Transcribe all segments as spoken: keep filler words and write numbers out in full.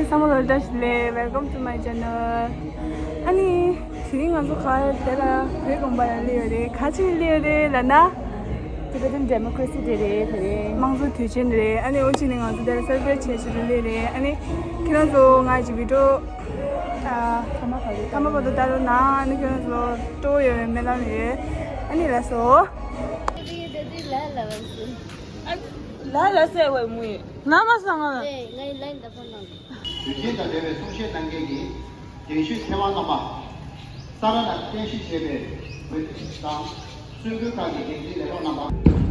ཚང་མ་ལ་བཀྲ་ཤིས་བདེ་ལེགས། Welcome to my channel. ཨ་ནི་དེ་རིང་ང་ཚོ་ག་དེ་ལ་བོད་དགོན་པ་ལ་སླེབས་ཡོད་རེད། ག་ཅིག་སླེབས་ཡོད་རེད་ལབ་ན། Tibetan Democracy Day རེད། དེ་རིང་དམངས་གཙོ་དུས་ཆེན་རེད། ཨ་ནི་འོ་ཅི་ནི་ང་ཚོ་དེ་ལ་celebrate བྱེད་ཆེད་དུ་སླེབས་རེད། ཨ་ནི་ཁྱེད་རང་ཚོ་ང་ཅིག་video ཨ་ཐ་མ་བར་དུ་ཐ་མ་བར་དུ་ལྟ་རོགས་གནང་། ཨ་ནི་ཁྱེད་རང་ཚོ་སྤྲོ་བོ་ཡོད་པའི་སྨོན་ལམ་ཡོད། ཨ་ནི་ལགས་སོ། ལ་ལ་སེ་བའི་མུ་ཡི། ན་མ་སང་ང་། ཨེ་ང་ཡི་ལ་ཡི་ད་ཕོ་ནང་། དུས་ཆེན་དང་འབྲེལ་བའི་གསུང་བཤད་གནང་མཁན་གྱི་རྒན་གཞོན་ཚེ་དབང་རྣམ་པ། ས་ར་ལ་རྟེན་གཞི་བྱས་པའི་བོད་དང་སྲོལ་རྒྱུན་ཁག་གི་འགན་འཛིན་ལས་རོགས་རྣམ་པ།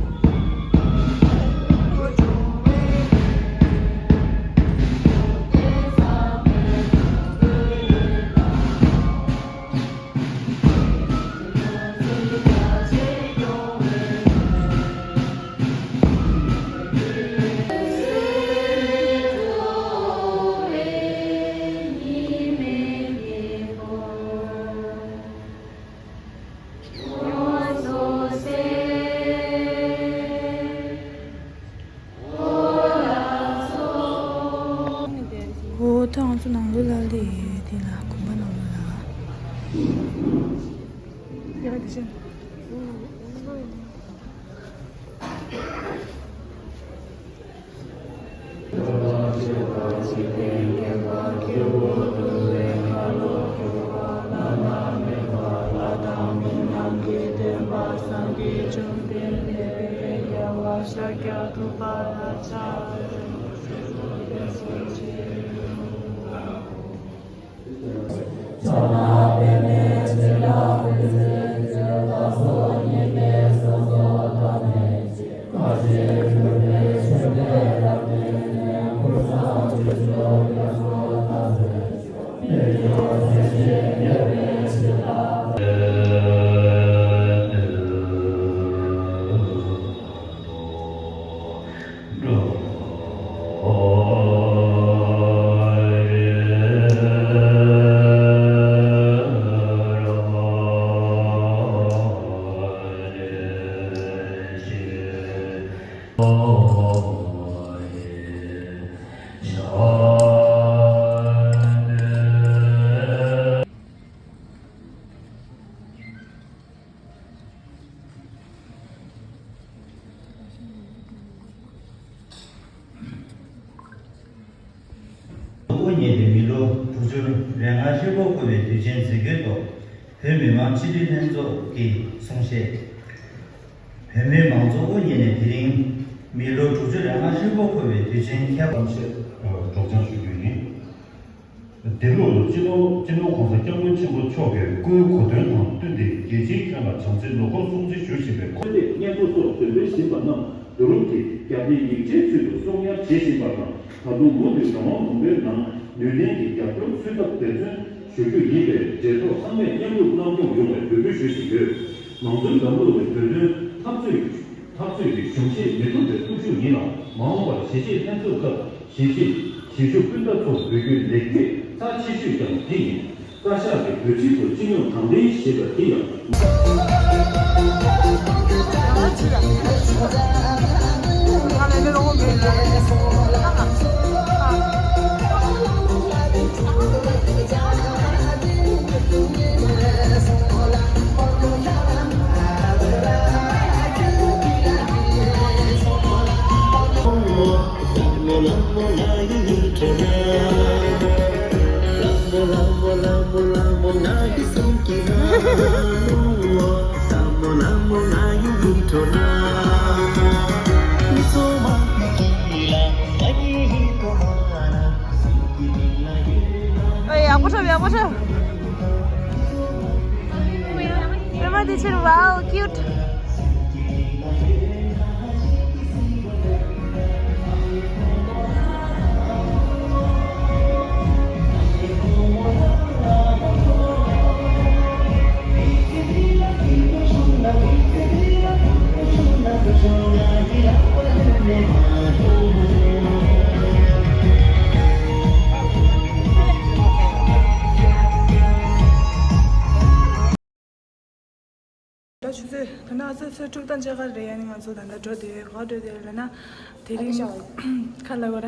ཨོ་ད་ང་ཚོ་ནང་ལོགས་ལ་སླེབས་ཡོད། དེ་ལ་དགོན་པ་ནང་ལོགས་ལ། ཡ་དེ་བཞིན། དབུ་བརྙེས་པའི་མི་ལོ་དྲུག་ཅུ་རེ་ལྔ་ཧྲིལ་པོ་འཁོར་བའི་དུས་ཆེན་གཟིགས་སྐྱོང་ཐོག་བོད་མི་མང་སྤྱི་འཐུས་ལྷན་ཚོགས་ཀྱི་གསུང་བཤད། བོད་མིའི་མང་གཙོ་དབུ་བརྙེས་ནས་དེ་རིང་མི་ལོ་དྲུག་ཅུ་རེ་ལྔ་ཧྲིལ་པོ་འཁོར་བའི་དུས་ཆེན་ཁྱབ། གཏམ་བཤད་སྒྲོག་སྦྱང་ཞུ་རྒྱུ་ཡིན། འདི་ལོར་སྤྱི་ནོར་སྤྱི་ནོར་༸གོང་ས་༸སྐྱབས་མགོན་ཆེན་པོ་མཆོག་གི་སྐུའི་གོ་སྟོན་དང་བསྟུན་ཏེ་རྒྱལ་སྤྱིའི་ཁྱོན་ལ་བྱམས་བརྩེའི་ལོ་འཁོར་སྲུང་བརྩི་ཞུ་བཞིན་པའི་ཁོ། ཚེ་འདས་སྙན་ཐོ་སོགས་འདོན་སྤེལ་བཞིན་པ་རྣམས་བསྡུ་རུབ་ཀྱིས་རྒྱ་སྐད་ཡིག་ཆའི་ཚུལ་དུ་གསུང་ཉར་བྱེད་བཞིན་པ་དང་། ད་དུང་མུ་མཐུད་རང་དབང་ལུང་པའི་ནང་ནུས་ལྡན་གྱིས་རྒྱབ་སྐྱོར་ཚུད་ཐབས་འབད་བརྩོན་ཞུ་རྒྱུ་ཡིན་པས་འབྲེལ་ཐོགས་ཚང་མས་མཉམ་རུབ་གནང་སྐྱོང་ཡོང་བའི་འབོད་སྐུལ་ཞུ་བཞིན་ཡོད། མང་གཙོའི་འཛམ་བུ་གླིང་གི་བོད་དོན་འཐབ་རྩོད་འཐབ་རྩོད་ཀྱི་གཞུང་ཤེས་མི་ཐུབ་པའི་སྟོབས་ཤུགས་ཡིན་ལ། མ་འོངས་པར་གཞིས་བྱེས་ལྷན་ཚོགས་སྐབས་གཞིས་བྱེས་གཞིས་བཞུགས་སྤུན་ཟླ་ཚོར་འབུལ་རྒྱུའི་ལེགས་སྐྱེས་རྩ་ཆེ་ཤོས་ཀྱང་འདི་ཡིན། བཀའ་ཤག་གིས་བོད་སྤྱི་ཚོགས་སྤྱི་ཡོངས་དྲང་བདེན་ཞེས་པ་འདི་ཡང་། ཨེ་ཡག་པོ་འཁྲབ། ཡག་པོ་འཁྲབ། པད་མ་བདེ་ཆེན། Wow, cute. ཆུ་ཚོད་ད་ནང་ཚོད་ཚོད་དྲུག་དང་ཕྱེད་ཀ་རེད། ཡ་ནི་ང་ཚོ་ད་ལྟ་འགྲོ་དེ་ག་འགྲོ་དེ་ལ་ན། དེ་རིང་ཁ་ལ་གོ་ར་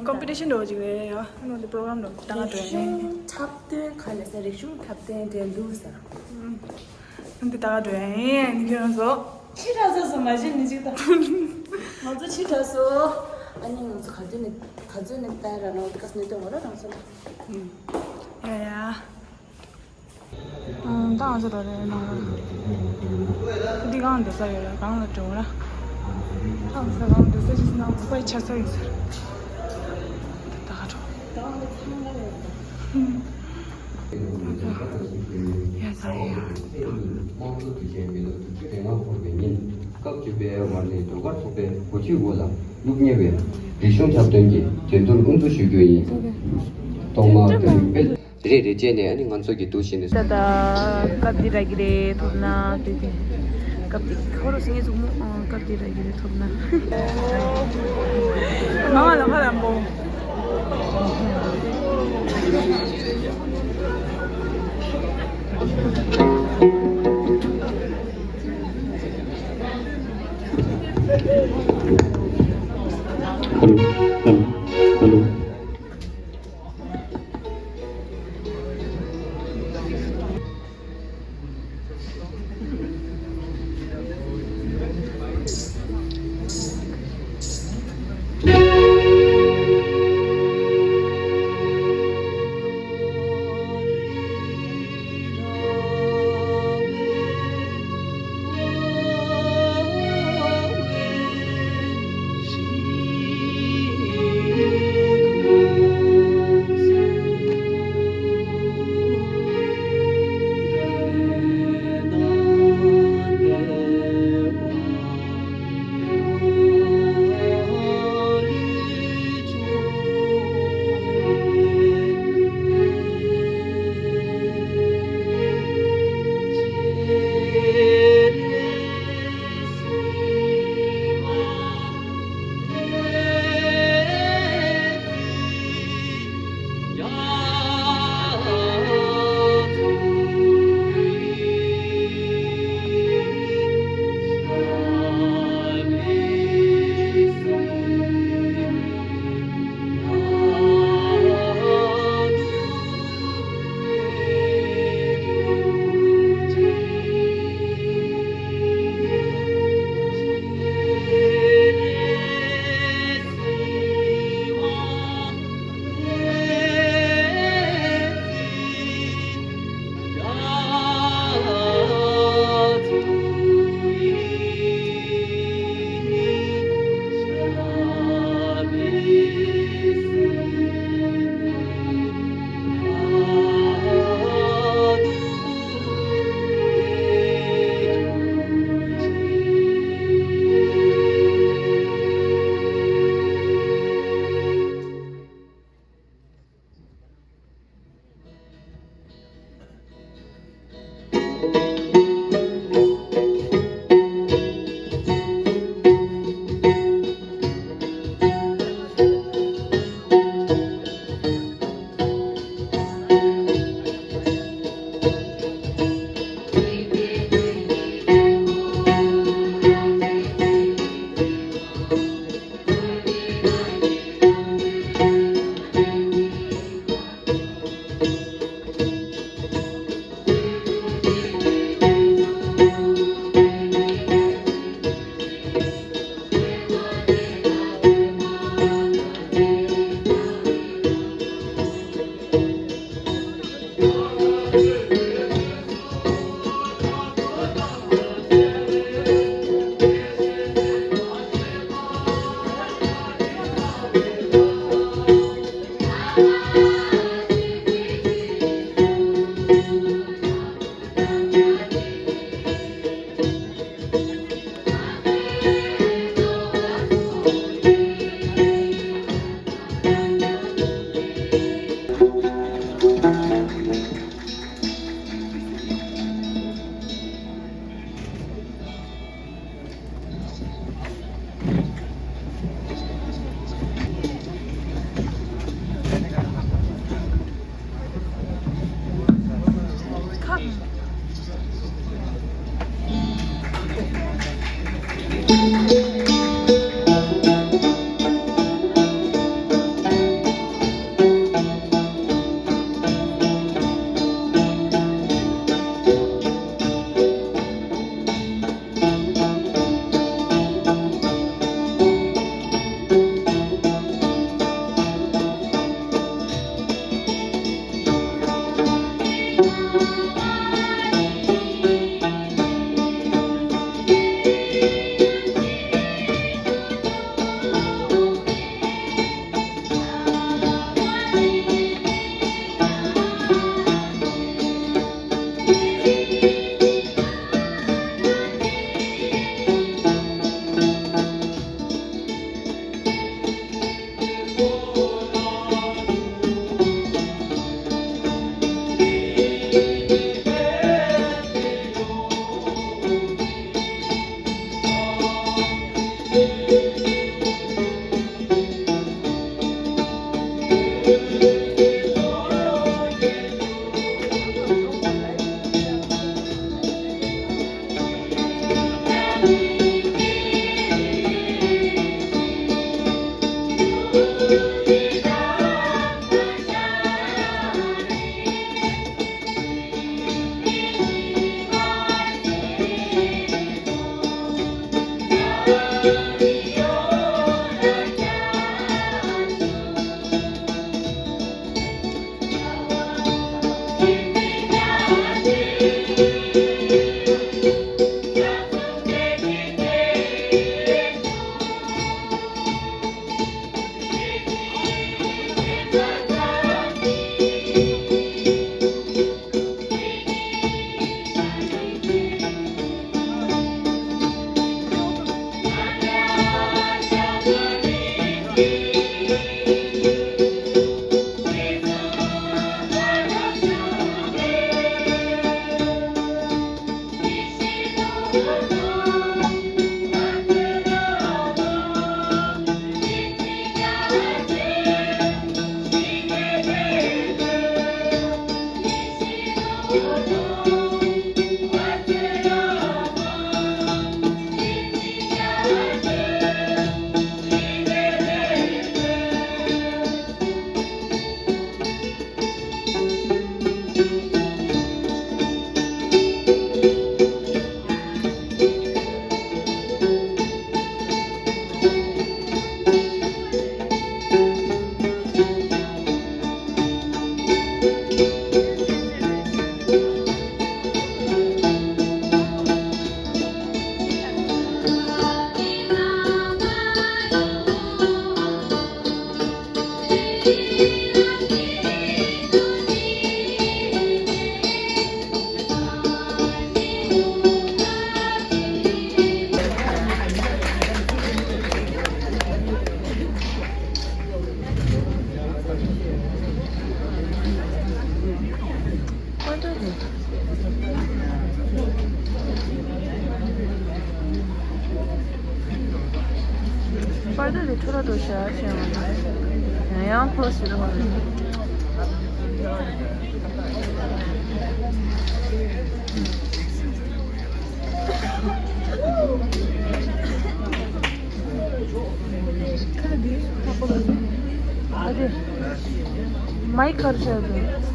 ཀོམ་པི་ཊི་ཤན་འགྲོ་ཅིག་རེད་ཡ། ཨ་ནི་འདི་པྲོ་གྷ་རམ་འགྲོ་ད་ང་འགྲོ་ཡིན། འཁྲབ་སྟོན་ག་ནས་ས་རིག་གཞུང་འཁྲབ་སྟོན་འགྲན་བསྡུར་ས། འདི་ད་ག་འགྲོ་ཡིན་ཁྱོད་རང་ཚོ། ཕྱི་དྲགས་སོ་སོ་མ་གཞི་ནི་ཅིག་དང་། ང་ཚོ་ཕྱི་དྲགས་སོ། ཨ་ནི་ང་ཚོ་ག་དུས་ནས་ག་ཚོད་ནས་ལྟ་ར་ན་འོ་དེ་ག་སྣོད་དོན་འོ་ར་རང་ཚོ་ལ། ཡ་ཡ། ད་ང་ཚོ་རོ་རེ་ནང་ར། འདི་གང་འདི་ས་ཡོད་ར་གང་ལ་འགྲོ་ར། ཐང་ས་གང་འདི་ས་ཅི་སྣང་བའི་ཆ་ས་ཡོད་ཟེར། ད་ག་འགྲོ། ཡ་ས་ཡ། དམངས་གཙོ་དུས་ཆེན་མི་ལོ་དྲུག་ཅུ་རེ་ལྔ་འཁོར་བའི་ཉིན། སྐབས་བཅུ་པའི་ཝར་ལི་ཟློས་གར་ཚོགས་པའི་གོ་སྒྲིག་འོག་ལ་ལུགས་གཉེར་བའི་རིག་གཞུང་འཁྲབ་སྟོན་གྱི་འགྲན་བསྡུར་དབུ་འཛུགས་ཞུ་རྒྱུ་ཡིན། ཐོག་མར་དཔེ་རེད་རེད་བྱས་ནས་ཨ་ནི་ང་ཚོ་གི་འདུག་བྱས་ནས། ད་ད་སྐབས་འདི་རག་གི་རེད་ཐོབ་ན་དེ་དེ། སྐབས་འདི་ཁོ་རོ་སེང་གེ་གཟུགས་མོ་སྐབས་འདི་རག་གི་རེད་ཐོབ་ན། ང་ལ་ཧ་ལམ་པོ། Hello, hello, hello. པར་ཏོ་དེ་ཁྲོ་ར་འགྲོ་ཤག་བྱས་མ་ཡང་ཡང་ཕོ་སི་རུ་ཧོ། ཨ་དེ། མའི་ཁར་བཞག་དགོས།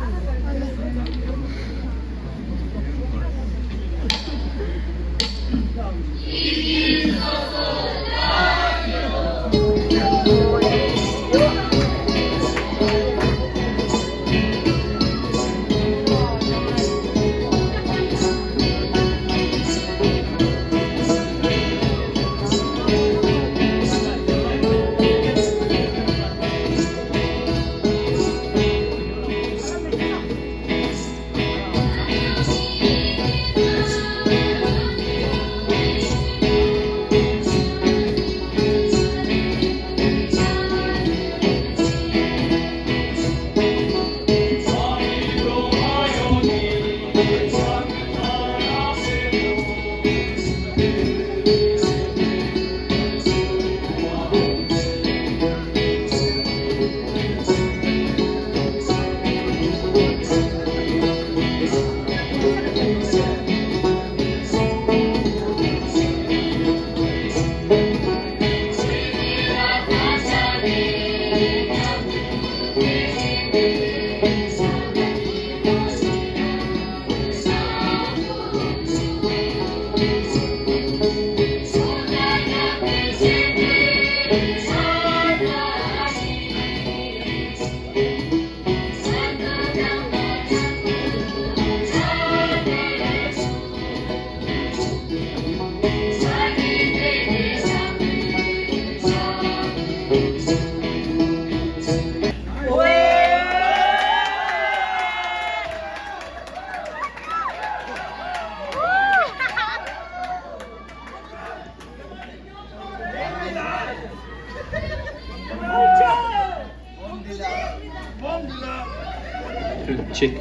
ཅིག་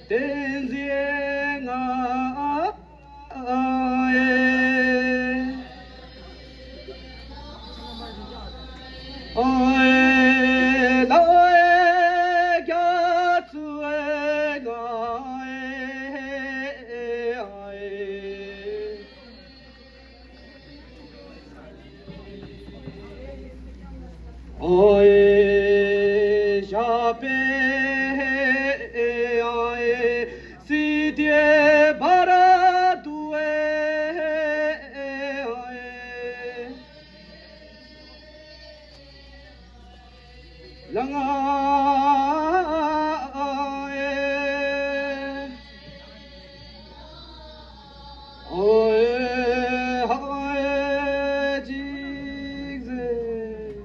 བསྟན་འཛིན་ང་ཨེ། ཨེ་ལ་ཨེ་རྒྱ་མཚོ་ཨེ་ང་ཨེ་ཨེ། ཨོ་ཨེ་ཞབས་པད་ཨོ་ཨེ་སི་ཏེ་བ་ར་དུ་ཨེ་ཨོ་ཨེ། ལ་ང་ཨེ། ཨོ་ཨེ་ཧ་ཨེ་ཅིག་ཟེར།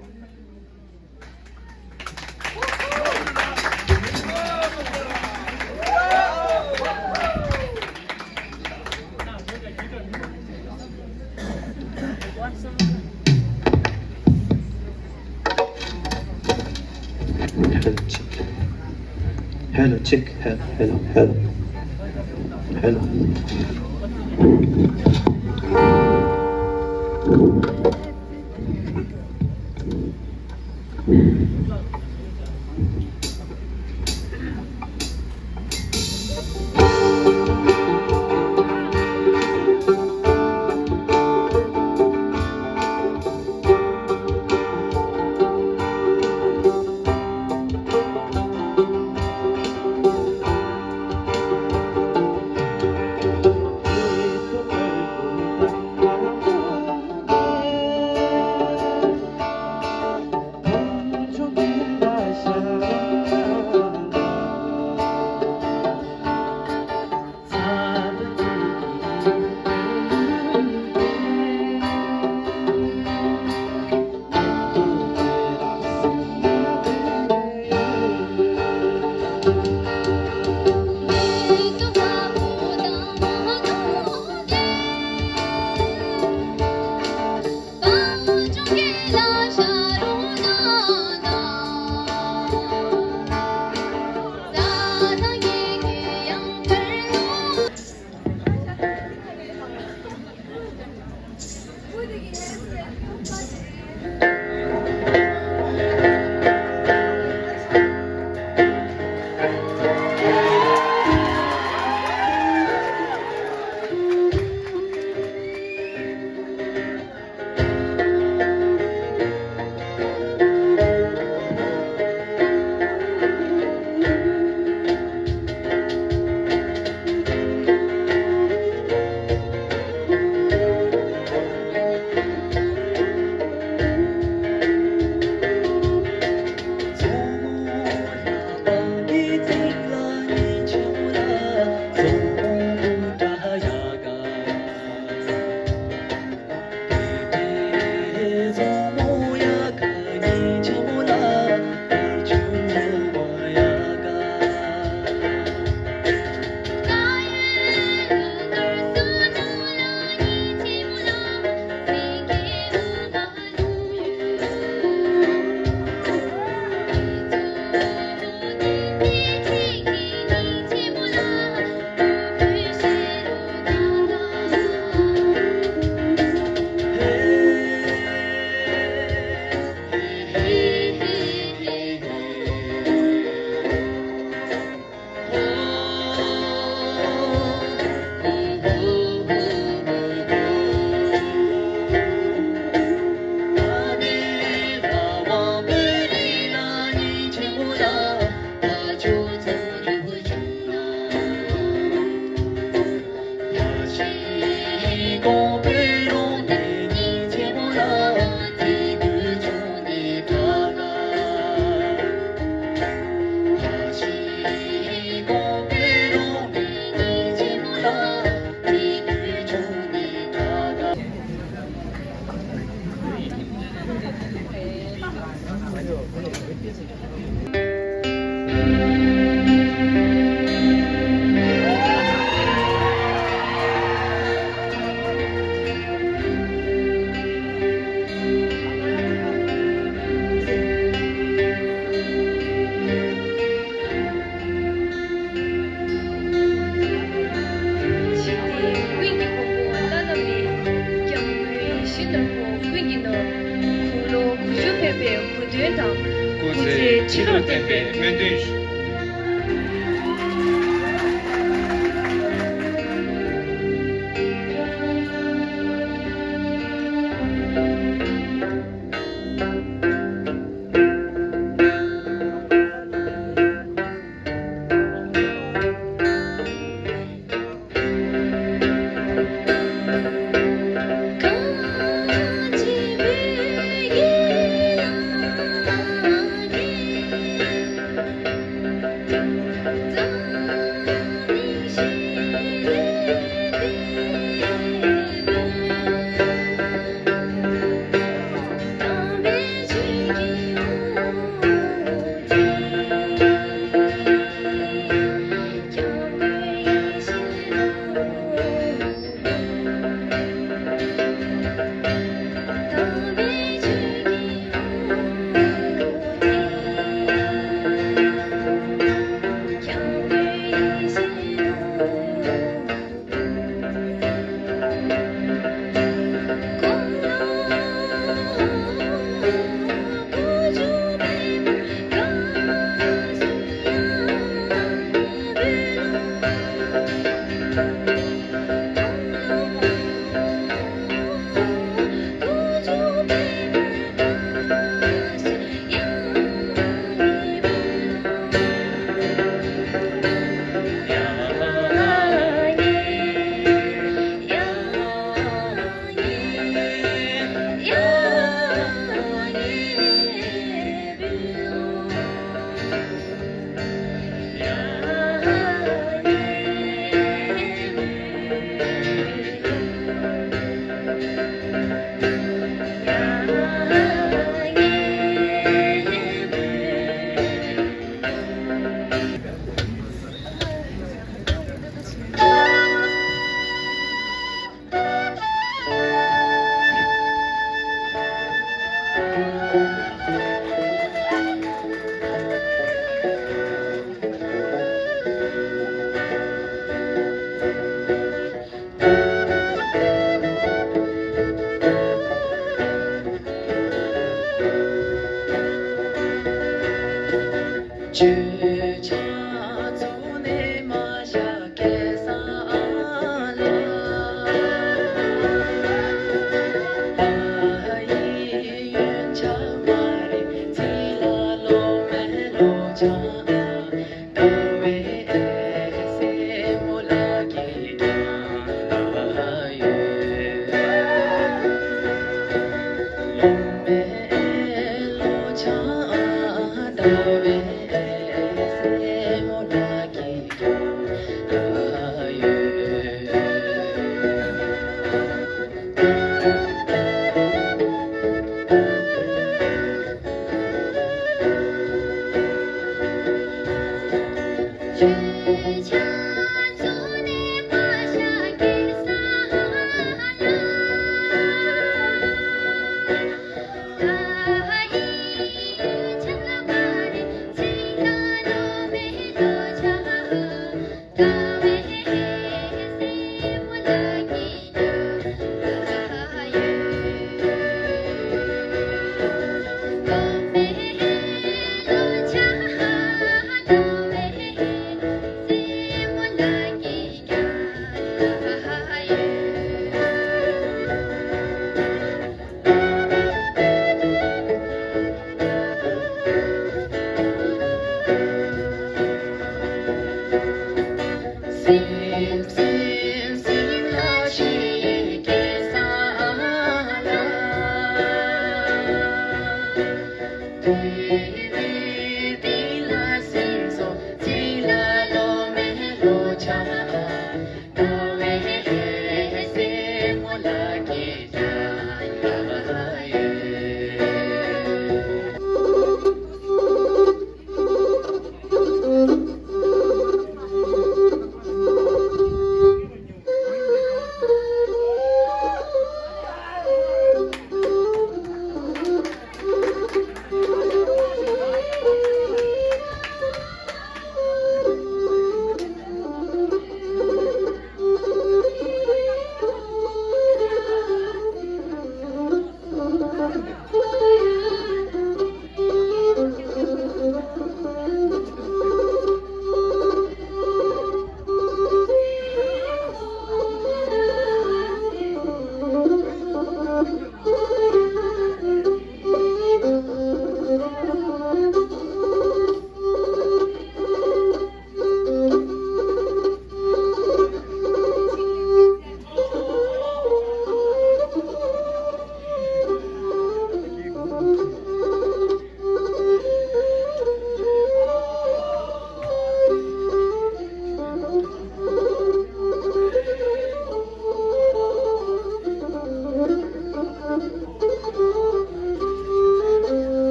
Hello, check. Hello, check. Hello, hello, hello. Hello. ཞིག་སྟེ། ཀུན་གྱི་གོ་འཕང་བླ་ན་མེད། སྐྱབས་མགོན་ཡིད་བཞིན་ནོར་བུ་ཀུན་གྱི་ནོར། དགུང་ལོ་དགུ་བཅུ་ཕེབས་པའི་གོ་སྟོན་དང་། སྐུ་ཚེ་ཁྲི་ལོར་བརྟན་པའི་སྨོན་འདུན་ཞུ།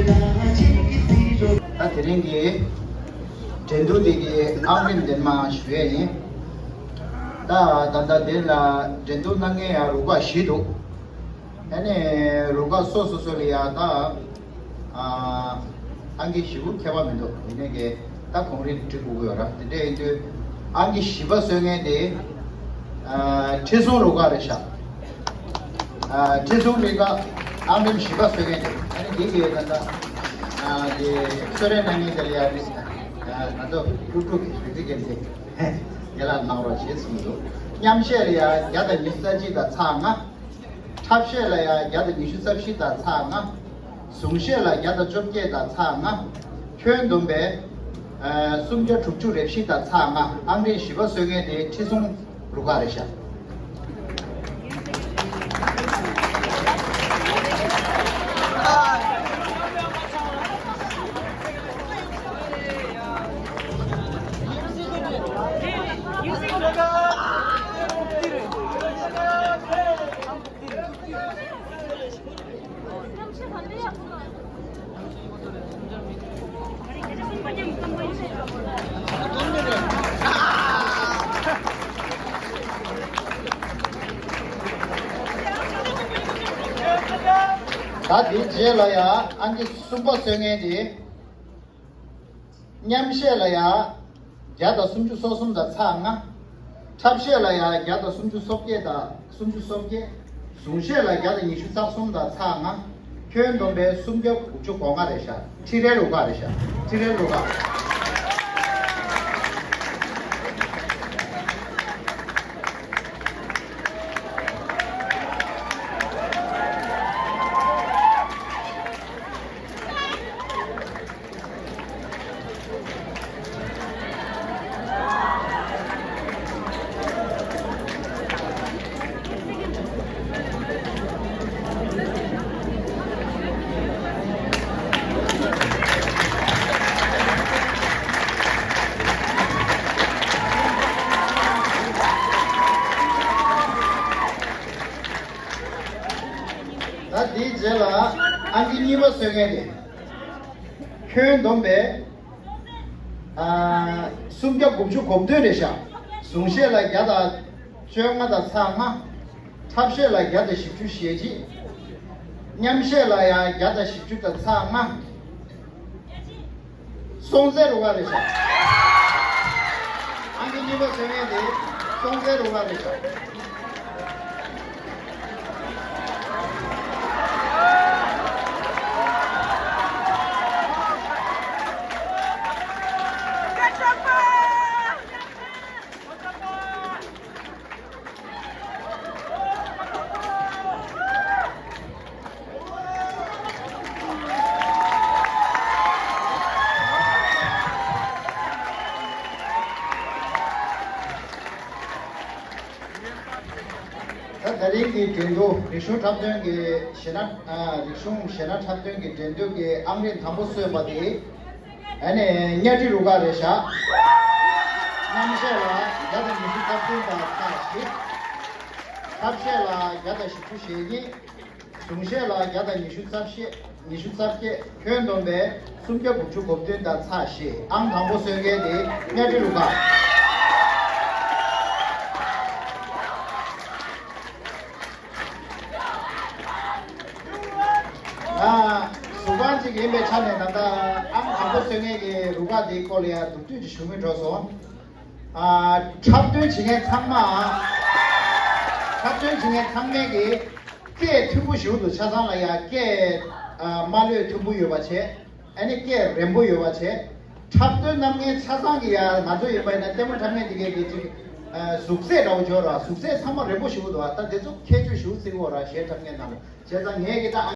ད་དེ་རིང་གི་འགྲན་བསྡུར་འདི་གི་ཨང་རིམ་འདི་མ་ཞུ་ཡས་ཡིན། ད་ད་ལྟ་འདི་ལ་འགྲན་བསྡུར་གནང་མཁན་ཡང་རུ་ཁག་བཞི་འདུག་ཨ་ནི་རུ་ཁག་སོ་སོ་སོ་ལ་ཡང་ད་ཨ་ཨང་ཀི་བཞི་པོ་ཁྱད་པར་མི་འདུག་ཡིན་ནའི་གི་ད་གོང་རིམ་འགྲིག་དགོས་ཀྱི་ཡོད་ར། དེ་འདྲ་ཡིན་དུས་ཨང་ཀི་བཞི་པ་སོན་མཁན་དེ་ཨ་ཁྲི་སྲོང་རུ་ཁག་རེད་ཤག་ཨ་ཁྲི་སྲོང་རུ་ཁག་ཨང་རིམ་བཞི་པ་སོན་མཁན་དེ། ཨ་ནི་འདི་གི་ད་ལྟ་ཨ་དེ་གསོལ་རས་གནང་མཁན་དེ་ལ་ཡང་རེད། ཨ་ང་ཚོ་སློབ་ཕྲུག་གི་རིག་འཛིན་རྒྱལ་མཚན་ཡན་ལག་གནང་རོགས་བྱེད་གསུངས་འདུག་མཉམ་གཞས་ལ་ཡང་བརྒྱ་དང་ཉི་ཤུ་རྩ་གཅིག་དང་ཚེག་ལྔ། འཁྲབ་གཞས་ལ་ཡང་བརྒྱ་དང་ཉི་ཤུ་རྩ་བཞི་དང་ཚེག་ལྔ། གཟུངས་གཞས་ལ་བརྒྱ་དང་བཅོ་བརྒྱད་དང་ཚེག་ལྔ། ཁྱོན་བསྡོམས་པས་ཨ་སུམ་བརྒྱ་དྲུག་ཅུ་རེ་བཞི་དང་ཚེག་ལྔ། ཨང་རིམ་བཞི་པ་སོན་མཁན་དེ་ཁྲི་སྲོང་རུ་ཁག་རེད་ཤག་ད་དེའི་རྗེས་ལ་ཡང་ཨང་ཀི་གསུམ་པ་སོན་མཁན་དེ། མཉམ་གཞས་ལ་ཡང་བརྒྱ་དང་སུམ་ཅུ་སོ་གསུམ་དང་ཚེག་ལྔ། འཁྲབ་གཞས་ལ་ཡང་བརྒྱ་དང་སུམ་ཅུ་སོ་བརྒྱད་དང་སུམ་ཅུ་སོ་བརྒྱད། གཟུངས་གཞས་ལ་བརྒྱ་དང་ཉི་ཤུ་རྩ་གསུམ་དང་ཚེག་ལྔ། ཁྱོན་བསྡོམས་པས་སུམ་བརྒྱ་དགུ་བཅུ་གོ་ལྔ་རེད་ཤག་ཁྲི་རལ་རུ་ཁག་རེད་ཤག་ཁྲི་རལ་རུ་ཁག་ད་དེའི་རྗེས་ལ་ཨང་ཀི་གཉིས་པ་སོན་མཁན་དེ། ཁྱོན་བསྡོམས་པས་ཨ་སུམ་བརྒྱ་དགུ་བཅུ་གོ་བདུན་རེད་ཤག་གཟུངས་གཞས་ལ་བརྒྱ་དང་བཅོ་ལྔ་དང་ཚེག་ལྔ། འཁྲབ་གཞས་ལ་བརྒྱ་དང་བཞི་བཅུ་ཞེ་གཅིག་མཉམ་གཞས་ལ་ཡང་བརྒྱ་དང་བཞི་བཅུ་དང་ཚེག་ལྔ། སྲོང་བཙན་རུ་ཁག་རེད་ཤག་ཨང་ཀི་གཉིས་པ་སོན་མཁན་དེ་སྲོང་བཙན་རུ་ཁག་རེད་ཤག་ད་ད་རིང་གི་འགྲན་བསྡུར་རིག་གཞུང་འཁྲབ་སྟོན་གྱི་གཞས་སྣ་ཨ་རིག་གཞུང་གཞས་སྣ་འཁྲབ་སྟོན་གྱི་འགྲན་བསྡུར་གྱི་ཨང་རིམ་དང་པོ་སོན་པ་དེ། ཨ་ནི་གཉའ་ཁྲི་རུ་ཁག་རེད་ཤག་མཉམ་གཞས་ལ་བརྒྱ་དང་ཉི་ཤུ་རྩ་བདུན་དང་ཚེག་བཞི། འཁྲབ་གཞས་ལ་བརྒྱ་དང་བཞི་བཅུ་ཞེ་གཉིས། གཟུངས་གཞས་ལ་བརྒྱ་དང་ཉི་ཤུ་རྩ་བཞི། ཉི་ཤུ་རྩ་བརྒྱད། ཁྱོན་བསྡོམས་པས་སུམ་བརྒྱ་དགུ་བཅུ་གོ་བདུན་དང་ཚེག་བཞི། ཨང་དང་པོ་སོན་མཁན་དེ་གཉའ་ཁྲི་རུ་ཁག་ང་གཟུ་དཔང་ཅིག་ཡིན་པའི་ཆ་ནས་ད་ལྟ་ཨང་དང་པོ་སོན་མཁན་གྱི་རུ་ཁག་དེའི་སྐོར་ལ་ཡང་མདོར་བསྡུས་ཅིག་ཞུ་མི་འགྲོ་སོང་། ཨ། འཁྲབ་སྟོན་བྱེད་མཁན་ཚང་མ། འཁྲབ་སྟོན་བྱེད་མཁན་ཚང་མས་ཀྱི་སྐད་མཐོན་པོ་ཞུ་འདུག་ཆ་ཚང་ལ་ཡང་སྐད་ཨ། མ་ལྷོད་མཐོན་པོ་ཡོད་པ་བྱས། ཨ་ནི་སྐད་རན་པོ་ཡོད་པ་བྱས། འཁྲབ་སྟོན་གནང་མཁན་ཆ་ཚང་གི་ཡང་ང་ཚོ་ཡིན་པ་ཡིན་ན་ལྟད་མོ་འཁྲབ་མཁན་དེ་གའི་དེ་ཅིག་ཨ། གཟུགས་ཚད་འདྲ་བོ་འབྱོར་ར། གཟུགས་ཚད་ཚང་མ་རན་པོ་ཞུ་འདུག་ད་དེ་ཚོ་ཁྱད་ཆོས་ཞུ་རྩིས་འོ་ར་གཞས་འཁྲབ་མཁན་ནང་ལ་བྱས་ཙང་ངས་ཀྱི་ད།